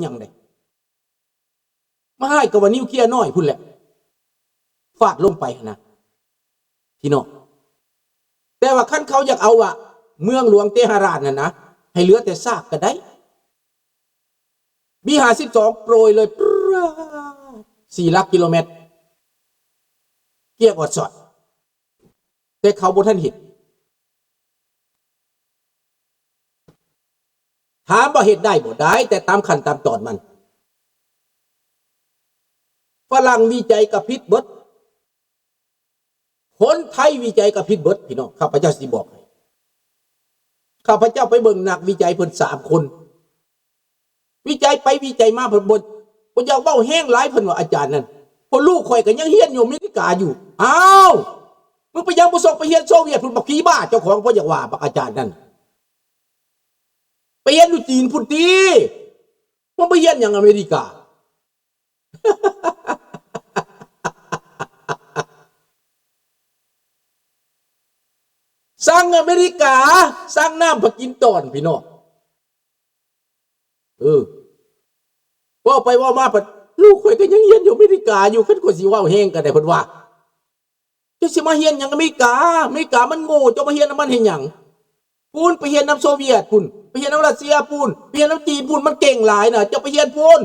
ຫຍັງໃດ ມາຮ້າຍກວ່ານິວເຄຍນ້ອຍພຸ້ນແຫຼະ ຟາດລົງໄປຫັ້ນນະ ພີ່ນ້ອງ. ແຕ່ວ່າຄັນເຂົາຢາກເອົາວ່າ ເມືອງຫຼວງເຕຫະຣານຫັ້ນນະ ໃຫ້ເຫຼືອແຕ່ຊາກກໍໄດ້. ບີຫ້າສິບສອງໂປຣຍເລີຍ ປຣາດ ສີ່ຫຼັກກິໂລແມັດ ກຽກອອດຊອດ ແຕ່ເຂົາບໍ່ທັນເຮັດ. ຖາມວ່າເຮັດໄດ້ບໍ່? ໄດ້ ແຕ່ຕາມຂັ້ນຕາມຕອນມັນ. ຝຣັ່ງວິໄຈກໍຜິດເບິດ. ຄົນໄທວິໄຈກໍຜິດເບິດ ພີ່ນ້ອງ. ຂ້າພະເຈົ້າຊິບອກໃຫ້. ຂ້າພະເຈົ້າໄປເບິ່ງນັກວິໄຈເພິ່ນສາມຄົນ ວິໄຈໄປວິໄຈມາ ເພິ່ນບໍ່ ບໍ່ຢາກເວົ້າແຮງຫຼາຍ ເພິ່ນວ່າ ອາຈານນັ້ນ ເພາະລູກຂ້ອຍກໍຍັງຮຽນຢູ່ອາເມລິກາຢູ່. ອ້າວ ມຶງໄປຫຍັງບໍ່ສົ່ງໄປຮຽນໂຊວຽດພຸ້ນ ບັກຜີບ້າເຈົ້າຂອງ ບໍ່ຢາກວ່າບັກອາຈານນັ້ນ. ໄປຮຽນຢູ່ຈີນພຸ້ນຕິ ມຶງໄປຮຽນຫຍັງອາເມລິກາ? ສັ່ງອາເມລິກາ ສັ່ງນ້ຳພະກິນຕອນ ພີ່ນ້ອງ. ເອີ ເວົ້າໄປເວົ້າມາ ພັດ ລູກຂ້ອຍກໍຍັງຮຽນຢູ່ອາເມລິກາຢູ່ ຄັນຂ້ອຍຊິເວົ້າແຮງກໍໄດ້. ເພິ່ນວ່າ ເຈົ້າຊິມາຮຽນຫຍັງອາເມລິກາ? ອາເມລິກາມັນໂງ່ ເຈົ້າມາຮຽນນຳມັນເຮັດຫຍັງ? ພຸ້ນ ໄປຮຽນນຳໂຊວຽດພຸ້ນ ໄປຮຽນນຳຣັດເຊຍພຸ້ນ ໄປຮຽນນຳຈີນພຸ້ນ ມັນເກັ່ງຫຼາຍນະ ເຈົ້າໄປຮຽນພຸ້ນ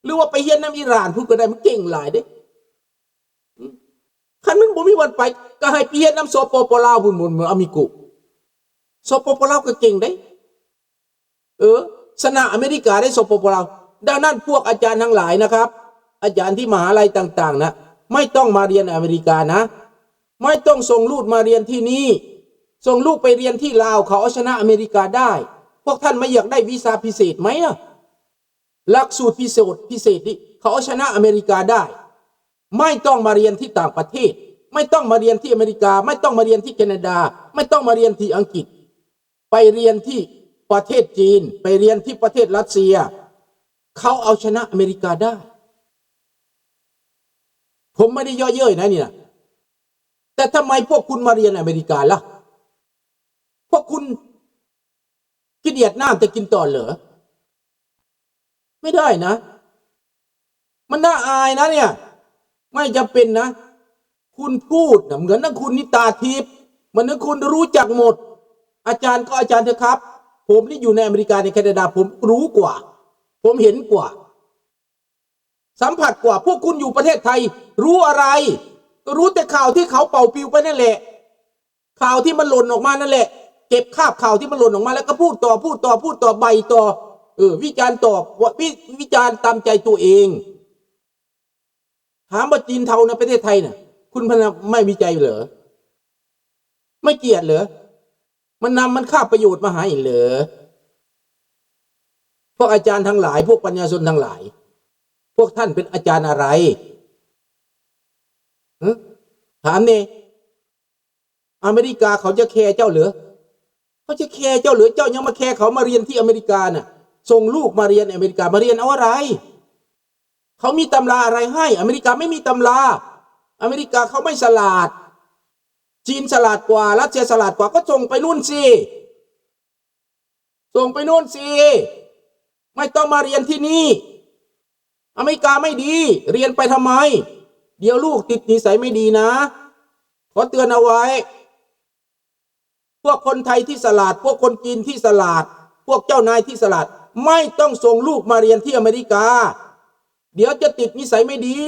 ຫຼືວ່າໄປຮຽນນຳອີຣານພຸ້ນກໍໄດ້ ມັນເກັ່ງຫຼາຍເດ້. ຄັນມັນບໍ່ມີບ່ອນໄປ ກໍໃຫ້ໄປຮຽນນຳ ສປປ ລາວພຸ້ນ ອາມິໂກ ສປປ ລາວກໍເກັ່ງເດ້. ເອີ ຊະນະອາເມລິກາໄດ້ ສປປ ລາວ. ດັ່ງນັ້ນພວກອາຈານທັງຫຼາຍນະຄັບ ອາຈານທີ່ມະຫາໄລຕ່າງໆນະ ໄມ່ຕ້ອງມາຮຽນອາເມລິການະ ໄມ່ຕ້ອງສົ່ງລູກມາຮຽນທີ່ນີ້ ສົ່ງລູກໄປຮຽນທີ່ລາວ ເຂົາເອົາຊະນະອາເມລິກາໄດ້. ພວກທ່ານໄມ່ຢາກໄດ້ວີຊາພິເສດໄໝອະ? ຫຼັກສູດພິເສດ ພິເສດນີ້ ເຂົາເອົາຊະນະອາເມລິກາໄດ້. ໄມ່ຕ້ອງມາຮຽນທີ່ຕ່າງປະເທດ ໄມ່ຕ້ອງມາຮຽນທີ່ອາເມລິກາ ໄມ່ຕ້ອງມາຮຽນທີ່ແຄນາດາ ໄມ່ຕ້ອງມາຮຽນທີ່ອັງກິດ ໄປຮຽນທີ່ປະເທດຈີນ ໄປຮຽນທີ່ປະເທດຣັດເຊຍ ເຂົາເອົາຊະນະອາເມລິກາໄດ້. ຜົມໄມ່ໄດ້ເຍາະເຍີ້ຍນະນີ້ນະ ແຕ່ທຳໄມພວກຄຸນມາຮຽນອາເມລິກາລະ? ພວກຄຸນກິນຫຽດນ້ຳແຕ່ກິນຕອນເຫຼືອ? ໄມ່ໄດ້ນະ ມັນໜ້າອາຍນະເນຍ ໄມ່ຈຳເປັນນະ. ຄຸນພູດນະ ເໝືອນນາງຄຸນນີ້ຕາທິບ ເໝືອນນາງຄຸນຮູ້ຈັກໝົດ. ອາຈານກໍອາຈານເຖາະຄັບ ຜົມນີ້ຢູ່ໃນອາເມລິກາ ໃນແຄນາດາ ຜົມຮູ້ກວ່າ ຜົມເຫັນກວ່າ ສຳຜັດກວ່າ. ພວກຄຸນຢູ່ປະເທດໄທຮູ້ອະໄລ? ກໍຮູ້ແຕ່ຂ່າວທີ່ເຂົາເປົ່າປິວໄປນັ້ນແຫຼະ ຂ່າວທີ່ມັນຫຼົ່ນອອກມານັ້ນແຫຼະ ເກັບຄາບຂ່າວທີ່ມັນຫຼົ່ນອອກມາ ແລ້ວກໍພູດຕໍ່ ພູດຕໍ່ ພູດຕໍ່ ໃບ້ຕໍ່ ເອີ ວິຈານຕໍ່ ວະ ວິ ວິຈານຕາມໃຈຕົວເອງ. ຖາມວ່າຈີນເທົາໃນປະເທດໄທນະ ຄຸນພະນະ ໄມ່ວິໄຈເຫຼືອ? ໄມ່ກຽດເຫຼືອ? ມັນນຳ ມັນຄາບປະໂຫຍດມາໃຫ້ເຫຼືອ? ພວກອາຈານທັງຫຼາຍ ພວກປັນຍາຊົນທັງຫຼາຍ ພວກທ່ານເປັນອາຈານອະໄລ? ຮະ? ຖາມແດ່. ອາເມລິກາເຂົາຈະແຄເຈົ້າເຫຼືອ? ເຂົາຈະແຄເຈົ້າເຫຼືອ? ເຈົ້າຍັງມາແຄເຂົາມາຮຽນທີ່ອາເມລິການະ ສົ່ງລູກມາຮຽນອາເມລິກາ ມາຮຽນເອົາອະໄລ? ເຂົາມີຕຳລາອະໄລໃຫ້? ອາເມລິກາໄມ່ມີຕຳລາ. ອາເມລິກາເຂົາໄມ່ສະຫຼາດ. ຈີນສະຫຼາດກວ່າ ຣັດເຊຍສະຫຼາດກວ່າ ກໍສົ່ງໄປໂນ່ນຊິ. ສົ່ງໄປໂນ່ນຊິ ໄມ່ຕ້ອງມາຮຽນທີ່ນີ້. ອາເມລິກາໄມ່ດີ ຮຽນໄປທຳໄມ? ດຽວລູກຕິດນິໄສໄມ່ດີນະ ຂໍເຕືອນເອົາໄວ້. ພວກຄົນໄທທີ່ສະຫຼາດ ພວກຄົນຈີນທີ່ສະຫຼາດ ພວກເຈົ້ານາຍທີ່ສະຫຼາດ ໄມ່ຕ້ອງສົ່ງລູກມາຮຽນທີ່ອາເມລິກາ ດຽວຈະຕິດນິໄສໄມ່ດີ.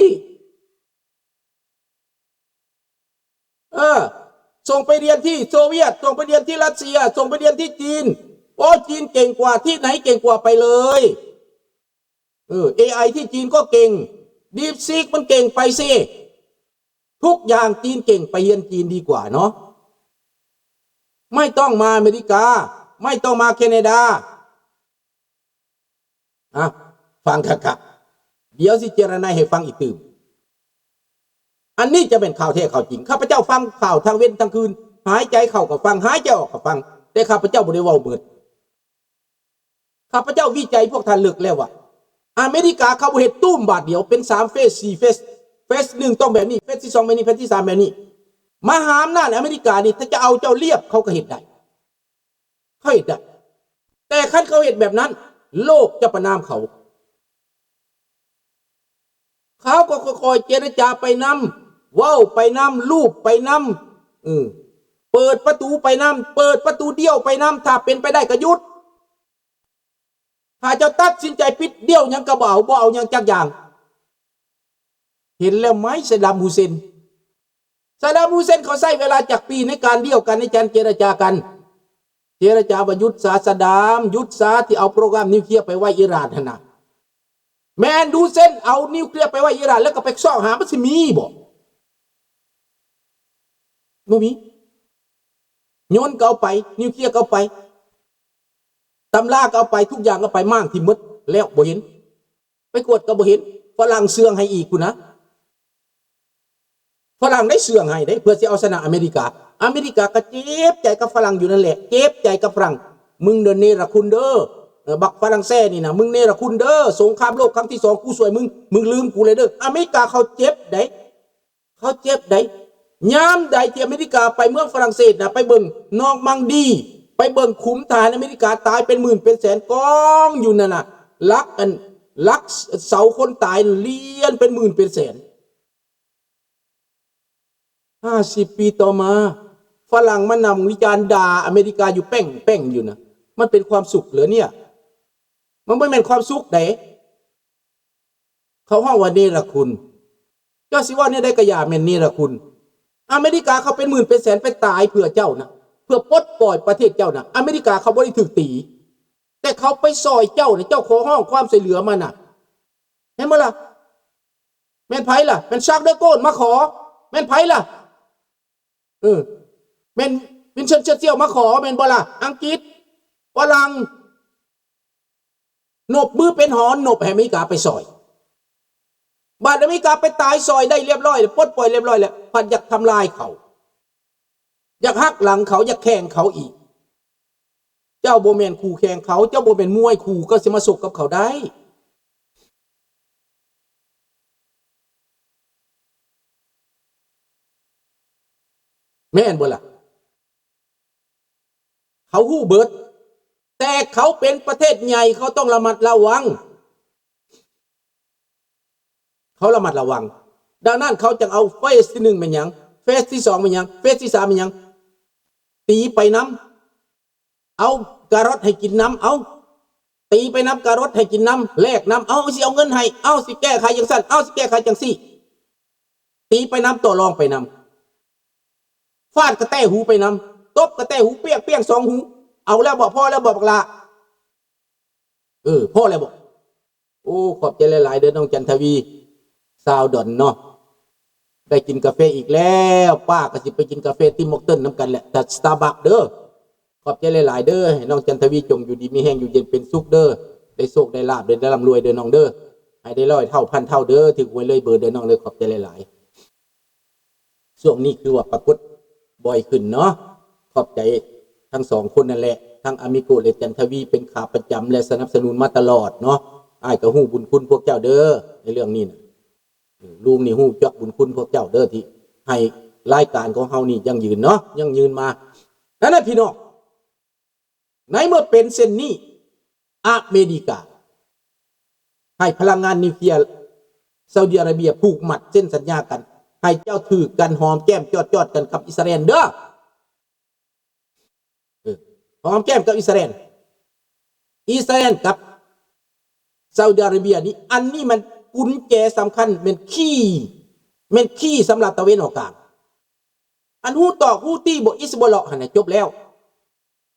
ເອີ ສົ່ງໄປຮຽນທີ່ໂຊວຽດ ສົ່ງໄປຮຽນທີ່ຣັດເຊຍ ສົ່ງໄປຮຽນທີ່ຈີນ. ໂອ້ ຈີນເກັ່ງກວ່າ ທີ່ໄຫນເກັ່ງກວ່າໄປເລີຍ. ເອີ ເອໄອທີ່ຈີນກໍເກັ່ງ DeepSeek ມັນເກັ່ງ ໄປຊິ. ທຸກຢ່າງຈີນເກັ່ງ ໄປຮຽນຈີນດີກວ່າເນາະ. ໄມ່ຕ້ອງມາອາເມລິກາ ໄມ່ຕ້ອງມາແຄນາດາ. ອ່ະ ຟັງຄັກໆ ດຽວຊິເຈຍລະໄນໃຫ້ຟັງອີກຕື່ມ. ອັນນີ້ຈະແມ່ນຂ່າວແທ້ຂ່າວຈິງ. ຂ້າພະເຈົ້າຟັງຂ່າວທັງເວັນທັງຄືນ ຫາຍໃຈເຂົ້າກໍຟັງ ຫາຍໃຈອອກກໍຟັງ ແຕ່ຂ້າພະເຈົ້າບໍ່ໄດ້ເວົ້າໝົດ. ຂ້າພະເຈົ້າວິໄຈພວກທ່ານເລິກແລ້ວວ່າ ອາເມລິກາເຂົາບໍ່ເຮັດຕຸ້ມບາດດຽວ ເປັນສາມເຟສ ສີ່ເຟສ. ເຟສໜຶ່ງຕ້ອງແບບນີ້ ເຟສທີສອງແບບນີ້ ເຟສທີສາມແບບນີ້. ມະຫາອຳນາດອາເມລິການີ້ ຖ້າຈະເອົາເຈົ້າລຽບ ເຂົາກໍເຮັດໄດ້ ເຂົາເຮັດໄດ້. ແຕ່ຄັນເຂົາເຮັດແບບນັ້ນ ໂລກຈະປະນາມເຂົາ. ເຂົາກໍຄ່ອຍໆເຈລະຈາໄປນຳ, ເວົ້າໄປນຳ, ລູບໄປນຳ, ເອີ ເປີດປະຕູໄປນຳ, ເປີດປະຕູດ່ຽວໄປນຳ, ຖ້າເປັນໄປໄດ້ກໍຢຸດ. ຖ້າເຈົ້າຕັດສິນໃຈປິດດ່ຽວຫຍັງກໍບໍ່ເອົາ, ບໍ່ເອົາຫຍັງຈັກຢ່າງ. ເຫັນແລ້ວໄໝ ຊະດຳຮຸເຊນ? ຊະດຳຮຸເຊນເຂົາໃຊ້ເວລາຈັກປີໃນການດ່ຽວກັນ, ໃນການເຈລະຈາກັນ? ເຈລະຈາວ່າຢຸດສາ ຊະດຳ, ຢຸດສາທີ່ເອົາໂປຣແກຣມນິວເຄລຍໄປໄວ້ອີຣານຫັ້ນນະ. ແມ່ນດູເຊນເອົານິວເຄລຍໄປໄວ້ອີຣານ ແລ້ວກໍໄປຊອກຫາ ມັນຊິມີບໍ່? ບໍ່ມີ. ຍົນກໍເອົາໄປ, ນິວເຄລຍກໍເອົາໄປ, ຕຳລາກໍເອົາໄປ, ທຸກຢ່າງເອົາໄປ, ມ້າງຖິ້ມໝົດ, ແລ້ວບໍ່ເຫັນ. ໄປກວດກໍບໍ່ເຫັນ. ຝຣັ່ງເຊື່ອງໃຫ້ອີກພຸ້ນນະ. ຝຣັ່ງໄດ້ເຊື່ອງໃຫ້ເດ້ ເພື່ອຊິເອົາຊະນະອາເມລິກາ. ອາເມລິກາກໍເຈັບໃຈກັບຝຣັ່ງຢູ່ນັ້ນແຫຼະ, ເຈັບໃຈກັບຝຣັ່ງ. ມຶງເດີເນລະຄຸນເດີ, ເອີ ບັກຝຣັ່ງແຊນີ້ນະ, ມຶງເນລະຄຸນເດີ. ສົງຄາມໂລກຄັ້ງທີສອງ ກູຊ່ວຍມຶງ, ມຶງລືມກູເລີຍເດີ. ອາເມລິກາເຂົາເຈັບໃດ, ເຂົາເຈັບໃດ. ຍາມໃດທີ່ອາເມລິກາໄປເມືອງຝຣັ່ງເສດນະ, ໄປເບິ່ງນອກມັງດີ, ໄປເບິ່ງຂຸມທະຫານອາເມລິກາຕາຍເປັນໝື່ນເປັນແສນກອງຢູ່ນັ້ນນະ, ຫຼັກອັນ, ຫຼັກເສົາຄົນຕາຍລຽນເປັນໝື່ນເປັນແສນ. ຫ້າສິບປີຕໍ່ມາ, ຝຣັ່ງມານັ່ງວິຈານດ່າອາເມລິກາຢູ່ແປ້ງໆຢູ່ນະ. ມັນເປັນຄວາມສຸກເຫຼືອເນຍ? ມັນບໍ່ແມ່ນຄວາມສຸກໃດ. ເຂົາຮ້ອງວ່າເນລະຄຸນ. ເຈົ້າຊິເວົ້າແນວໃດກໍຢ່າ, ແມ່ນເນລະຄຸນ. ອາເມລິກາເຂົາເປັນໝື່ນເປັນແສນໄປຕາຍເພື່ອເຈົ້ານະ, ເພື່ອປົດປ່ອຍປະເທດເຈົ້ານະ. ອາເມລິກາເຂົາບໍ່ໄດ້ຖືກຕີ, ແຕ່ເຂົາໄປຊ່ອຍເຈົ້ານະ, ເຈົ້າຂໍຮ້ອງຄວາມຊ່ວຍເຫຼືອມານະ. ເຫັນບໍ່ລະ? ແມ່ນໃຜລະ? ແມ່ນຊາກເດີໂກນມາຂໍ. ແມ່ນໃຜລະ? ເອີ ແມ່ນວິນສະເຕີນ ເຊີຊິລ ມາຂໍ ແມ່ນບໍ່ລະ? ອັງກິດ, ຝຣັ່ງ ນົບມືເປັນຫອນນົບໃຫ້ອາເມລິກາໄປຊ່ອຍ. ບາດອາເມລິກາໄປຕາຍຊ່ອຍໄດ້ລຽບຮ້ອຍແລ້ວ, ປົດປ່ອຍລຽບຮ້ອຍແລ້ວ, ພັດຢາກທຳລາຍເຂົາ, ຢາກຫັກຫຼັງເຂົາ, ຢາກແຂ່ງເຂົາອີກ. ເຈົ້າບໍ່ແມ່ນຄູ່ແຂ່ງເຂົາ, ເຈົ້າບໍ່ແມ່ນມວຍຄູ່ ກໍຊິມາຊົກກັບເຂົາໄດ້. ແມ່ນບໍ່ລະ? ເຂົາຮູ້ເບິດ, ແຕ່ເຂົາເປັນປະເທດໃຫຍ່, ເຂົາຕ້ອງລະມັດລະວັງ, ເຂົາລະມັດລະວັງ. ດັ່ງນັ້ນເຂົາຈຶ່ງເອົາເຟສທີໜຶ່ງແມ່ນຫຍັງ, ເຟສທີສອງແມ່ນຫຍັງ, ເຟສທີສາມແມ່ນຫຍັງ, ຕີໄປນຳ. ເອົາກາຣອດໃຫ້ກິນນຳ, ເອົາ ຕີໄປນຳ, ກາຣອດໃຫ້ກິນນຳ, ແລກນຳ, ເອົາ ຊິເອົາເງິນໃຫ້, ເອົາ ຊິແກ້ໄຂຈັ່ງຊັ້ນ, ເອົາ ຊິແກ້ໄຂຈັ່ງຊີ້, ຕີໄປນຳ, ຕໍ່ລອງໄປນຳ, ຟາດກະແຕ້ຫູໄປນຳ, ຕົບກະແຕ້ຫູປຽງໆ ສອງຫູ. ເອົາແລ້ວບໍ? ພໍແລ້ວບໍບັກຫຼ້າ? ເອີ ພໍແລ້ວບໍ? ໂອ້ ຂອບໃຈຫຼາຍໆເດີ ນ້ອງຈັນທະວີ ຊາວດອນເນາະ. ໄດ້ກິນກາເຟອີກແລ້ວ, ປ້າກໍຊິໄປກິນກາເຟຕິມມອກເຕີນນຳກັນແຫຼະ, ແຕ່ສະຕາບັກເດີ. ຂອບໃຈຫຼາຍໆເດີ, ໃຫ້ນ້ອງຈັນທະວີຈົ່ງຢູ່ດີມີແຮງ, ຢູ່ເຢັນເປັນສຸກເດີ, ໄດ້ໂຊກໄດ້ລາບເດີ, ໄດ້ລ່ຳລວຍເດີນ້ອງເດີ, ໃຫ້ໄດ້ຮ້ອຍເທົ່າພັນເທົ່າເດີ, ຖືກຫວຍເລີຍເບີເດີນ້ອງເດີ. ຂອບໃຈຫຼາຍໆ. ຊ່ວງນີ້ຄືວ່າປາກົດບ່ອຍຂຶ້ນເນາະ. ຂອບໃຈທັງສອງຄົນນັ້ນແຫຼະ, ທັງອາມິໂກ ແລະ ຈັນທະວີ ເປັນຂາປະຈຳ ແລະ ສະໜັບສະໜູນມາຕະຫຼອດເນາະ. ອ້າຍກໍຮູ້ບຸນຄຸນພວກເຈົ້າເດີ ໃນເລື່ອງນີ້ນະ. ເອີ ລຸງນີ້ຮູ້ຈັກບຸນຄຸນພວກເຈົ້າເດີ ທີ່ໃຫ້ລາຍການຂອງເຮົານີ້ຢັ້ງຢືນເນາະ, ຢັ້ງຢືນມາ. ນັ້ນນະ ພີ່ນ້ອງ, ໃນເມື່ອເປັນເຊັ່ນນີ້, ອາເມລິກາໃຫ້ພະລັງງານນິວເຄລຍ ຊາວດີອາຣາເບຍຜູກມັດເຊັນສັນຍາກັນ, ໃຫ້ເຈົ້າຖືກກັນຫອມແກ້ມຈອດໆກັນກັບອິດສະຣາແອນເດີ. ເອີ ຫອມແກ້ມກັບອິດສະຣາແອນ, ອິດສະຣາແອນກັບຊາວດີອາຣາເບຍນີ້, ອັນນີ້ມັນກຸນແຈສຳຄັນ, ແມ່ນຄີ, ແມ່ນຄີສຳລັບຕາເວັນອອກກາງ. ອັນຮູ້ຕອກຮູ້ຕີບໍ່? ອິດສະບົລາຫັ້ນນະ ຈົບແລ້ວ.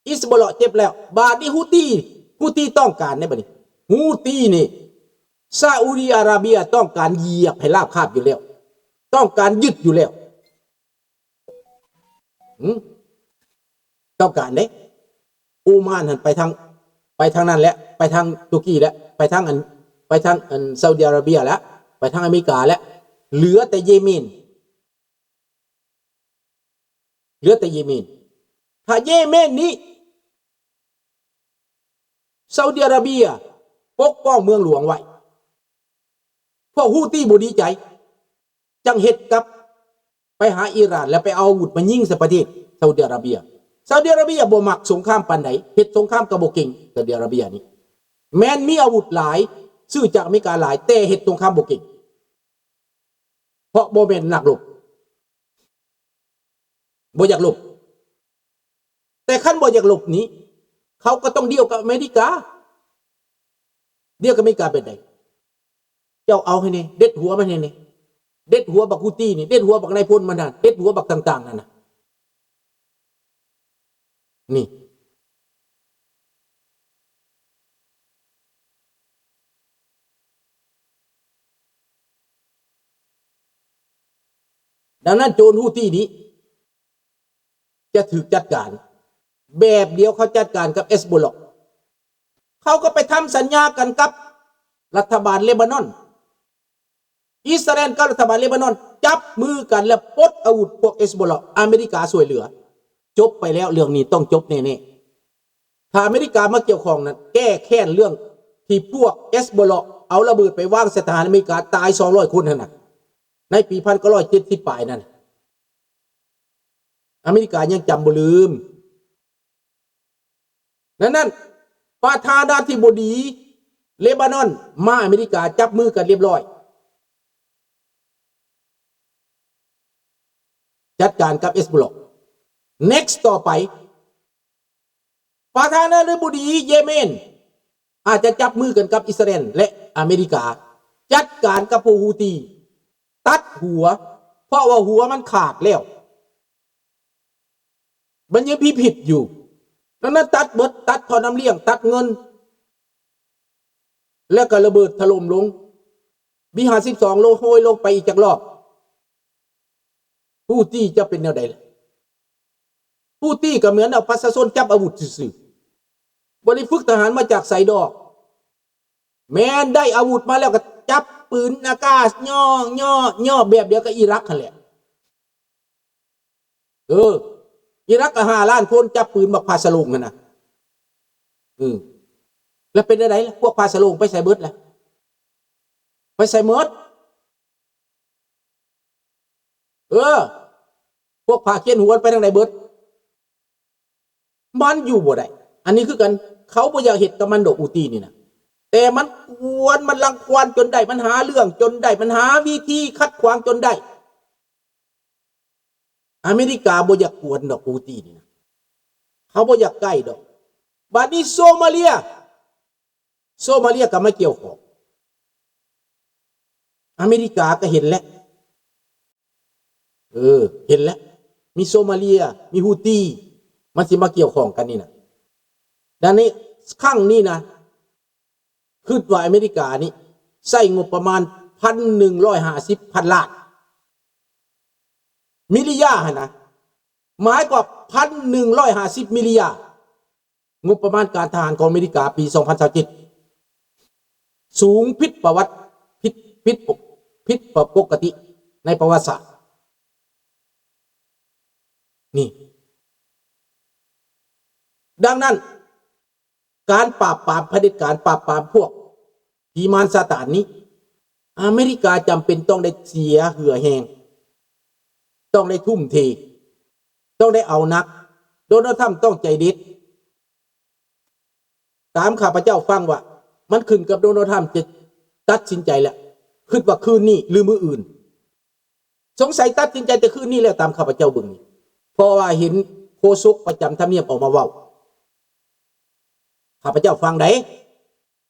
ອິດສະບົລາເຈັບແລ້ວ, ບາດນີ້ຮູ້ຕີ, ຮູ້ຕີຕ້ອງການເດ້ບາດນີ້. ຮູ້ຕີນີ້ ຊາອຸດີອາຣາເບຍຕ້ອງການຢຽບໃຫ້ລາບຄາບຢູ່ແລ້ວ, ຕ້ອງການຍຶດຢູ່ແລ້ວ. ຫື? ຕ້ອງການເດ້. ອູມານຫັ້ນໄປທາງ, ໄປທາງນັ້ນແຫຼະ, ໄປທາງຕຸກີແຫຼະ, ໄປທາງອັນ, ໄປທາງອັນ ຊາອຸດີອາຣາເບຍແຫຼະ, ໄປທາງອາເມລິກາແຫຼະ, ເຫຼືອແຕ່ເຢເມນ. ເຫຼືອແຕ່ເຢເມນ. ຖ້າເຢເມນນີ້ ຊາອຸດີອາຣາເບຍປົກປ້ອງເມືອງຫຼວງໄວ້, ພວກຮູ້ຕີບໍ່ດີໃຈ, ຈັ່ງເຮັດກັບໄປຫາອີຣານ ແລ້ວໄປເອົາອາວຸດມາຍິງໃສ່ປະເທດຊາອຸດີອາຣາເບຍ. ຊາອຸດີອາຣາເບຍບໍ່ມັກສົງຄາມປານໃດ, ເຮັດສົງຄາມກໍບໍ່ເກັ່ງ. ຊາອຸດີອາຣາເບຍນີ້ແມ່ນມີອາວຸດຫຼາຍ, ຊື້ຈາກອາເມລິກາຫຼາຍ, ແຕ່ເຮັດສົງຄາມບໍ່ເກັ່ງ. ເພາະບໍ່ແມ່ນນັກລົບ ບໍ່ຢາກລົບ. ແຕ່ຄັນບໍ່ຢາກລົບນີ້ ເຂົາກໍຕ້ອງດີວກັບອາເມລິກາ. ດີວກັບອາເມລິກາແບບໃດ? ເຈົ້າເອົາໃຫ້ແດ່ ເດັດຫົວມັນໃຫ້ແດ່ ເດັດຫົວບັກຮູ້ຕີນີ້ ເດັດຫົວບັກນາຍພົນມັນຫັ້ນ ເດັດຫົວບັກຕ່າງໆນັ້ນນະ ນີ້. ດັ່ງນັ້ນໂຈນຮູ້ຕີນີ້ຈະຖືກຈັດການແບບດຽວເຂົາຈັດການກັບເອັດສະໂບລາ. ເຂົາກໍໄປທຳສັນຍາກັນກັບລັດຖະບານເລບານອນ. ອິດສະຣາແອນກັບລັດຖະບານເລບານອນຈັບມືກັນ ແລະ ປົດອາວຸດພວກເອັດສະໂບລາ ອາເມລິກາຊ່ວຍເຫຼືອ. ຈົບໄປແລ້ວ ເລື່ອງນີ້ຕ້ອງຈົບແນ່ໆ. ຖ້າອາເມລິກາມາກ່ຽວຂ້ອງນັ້ນ ແກ້ແຄ້ນເລື່ອງທີ່ພວກເອັດສະໂບລາເອົາລະເບີດໄປວາງໃສ່ທະຫານອາເມລິກາຕາຍສອງຮ້ອຍຄົນຫັ້ນນະ ໃນປີພັນເກົ້າຮ້ອຍເຈັດສິບປາຍນັ້ນ ອາເມລິກາຍັງຈຳບໍ່ລືມ. ດັ່ງນັ້ນ ປະທານາທິບໍດີເລບານອນມາອາເມລິກາ ຈັບມືກັນລຽບຮ້ອຍ ຈັດການກັບເອັດສະໂບລາ. Next ຕໍ່ໄປ ປະທານາທິບໍດີເຢເມນ ອາດຈະຈັບມືກັນກັບອິດສະຣາແອນ ແລະ ອາເມລິກາ ຈັດການກັບພວກຮູ້ຕີ ຕັດຫົວ ເພາະວ່າຫົວມັນຂາດແລ້ວ ມັນຍັງພິພິດຢູ່. ດັ່ງນັ້ນຕັດເບິດ ຕັດທໍ່ນ້ຳລ້ຽງ ຕັດເງິນ ແລ້ວກໍລະເບີດຖະຫຼົ່ມລົງ ບີຫ້າສິບສອງໂລໂຮຍລົງໄປອີກຈັກລອບ. ຮູ້ຕີຈະເປັນແນວໃດລະ? ຮູ້ຕີກໍເໝືອນເອົາປະຊາຊົນຈັບອາວຸດຊື່ໆ ບໍ່ໄດ້ຝຶກທະຫານມາຈາກໃສດອກ. ແມ່ນໄດ້ອາວຸດມາແລ້ວກໍຈັບປືນອາກາດ ຍໍ້ໆໆ ແບບດຽວກັບອີຣັກຫັ້ນແຫຼະ. ເອີ ອີຣັກກໍຫ້າລ້ານຄົນ ຈັບປືນບັກຜ້າສະໂຫຼງຫັ້ນນະ. ເອີ ແລ້ວເປັນຈັ່ງໃດລະ? ພວກຜ້າສະໂຫຼງໄປໃສເບິດລະ? ໄປໃສໝົດ? ເອີ ພວກຜ້າຄຽນຫົວໄປທາງໃດເບິດ? ມັນຢູ່ບໍ່ໄດ້. ອັນນີ້ຄືກັນ ເຂົາບໍ່ຢາກເຮັດກັບມັນດອກ ອູຕີນີ້ນະ ແຕ່ມັນກວນ ມັນລັງຄວານຈົນໄດ້ ມັນຫາເລື່ອງຈົນໄດ້ ມັນຫາວິທີຂັດຂວາງຈົນໄດ້. ອາເມລິກາບໍ່ຢາກກວນດອກ ອູຕີນີ້ນະ ເຂົາບໍ່ຢາກໃກ້ດອກ. ບາດນີ້ໂຊມາເລຍ ໂຊມາເລຍກໍມາກ່ຽວຂ້ອງ ອາເມລິກາກໍເຫັນແລ້ວ ເອີ ເຫັນແລ້ວ ມີໂຊມາເລຍ ມີຮູ້ຕີ ມັນຊິມາກ່ຽວຂ້ອງກັນນີ້ນະ. ດັ່ງນີ້ ຄັ້ງນີ້ນະ ຄິດວ່າອາເມລິການີ້ໃຊ້ງົບປະມານພັນໜຶ່ງຮ້ອຍຫ້າສິບພັນລ້ານ ມິລຍາຫັ້ນນະ ໝາຍກວ່າພັນໜຶ່ງຮ້ອຍຫ້າສິບມິລຍາ ງົບປະມານການທະຫານຂອງອາເມລິກາປີສອງພັນຊາວເຈັດ ສູງຜິດປະຫວັດ ຜິດ ຜິດ ຜິດປະປົກກະຕິໃນປະຫວັດສາດນີ້. ດັ່ງນັ້ນ ການປາບປາມຜະເດັດການ ປາບປາມພວກຜີມານຊາຕານນີ້ ອາເມລິກາຈຳເປັນຕ້ອງໄດ້ເສຍເຫື່ອແຮງ ຕ້ອງໄດ້ທຸ່ມເທ ຕ້ອງໄດ້ເອົາໜັກ. ໂດນັລ ທຣຳ ຕ້ອງໃຈເດັດ. ຕາມຂ້າພະເຈົ້າຟັງວ່າ ມັນຂຶ້ນກັບໂດນັລ ທຣຳ ຈະຕັດສິນໃຈແລ້ວ ຄິດວ່າຄືນນີ້ ຫຼື ມື້ອື່ນ. ສົງໄສຕັດສິນໃຈແຕ່ຄືນນີ້ແລ້ວ ຕາມຂ້າພະເຈົ້າເບິ່ງນີ້ ເພາະວ່າເຫັນໂຄສົກປະຈຳທຳນຽບອອກມາເວົ້າ. ຂ້າພະເຈົ້າຟັງໃດ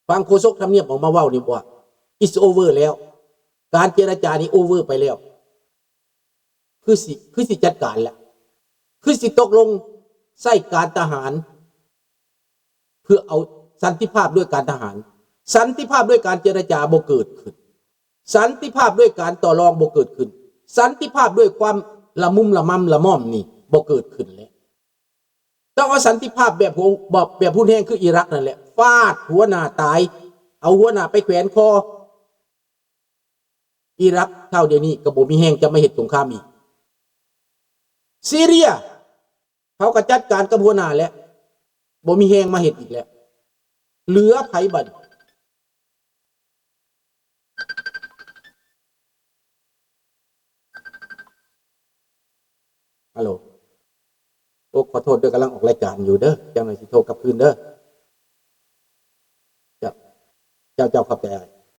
ຟັງໂຄສົກທຳນຽບອອກມາເວົ້ານີ້ວ່າ it's over ແລ້ວ ການເຈລະຈານີ້ over ໄປແລ້ວ ຄືຊິ ຄືຊິຈັດການແລ້ວ ຄືຊິຕົກລົງໃຊ້ການທະຫານ ເພື່ອເອົາສັນຕິພາບດ້ວຍການທະຫານ. ສັນຕິພາບດ້ວຍການເຈລະຈາບໍ່ເກີດຂຶ້ນ. ສັນຕິພາບດ້ວຍການຕໍ່ລອງບໍ່ເກີດຂຶ້ນ. ສັນຕິພາບດ້ວຍຄວາມລະມຸມລະມ່ຳລະມ່ອມນີ້ບໍ່ເກີດຂຶ້ນແລ້ວ. ຕ້ອງເອົາສັນຕິພາບແບບຫົວ ແບບ ແບບຮຸນແຮງຄືອີຣັກນັ້ນແຫຼະ ຟາດຫົວໜ້າຕາຍ ເອົາຫົວໜ້າໄປແຂວນຄໍ. ອີຣັກເທົ່າດຽວນີ້ກໍບໍ່ມີແຮງຈະມາເຮັດສົງຄາມອີກ. ຊີເຣຍ ເຂົາກໍຈັດການກັບຫົວໜ້າແລ້ວ ບໍ່ມີແຮງມາເຮັດອີກແລ້ວ. ເຫຼືອໃຜບັດນີ້? ຮັລໂຫຼ ໂອ້ ຂໍໂທດເດີ ກຳລັງອອກລາຍການຢູ່ເດີ ຈັກໜ່ອຍຊິໂທກັບຄືນເດີ. ເຈົ້າ ເຈົ້າ ເຈົ້າ ຂອບໃຈອ້າຍ.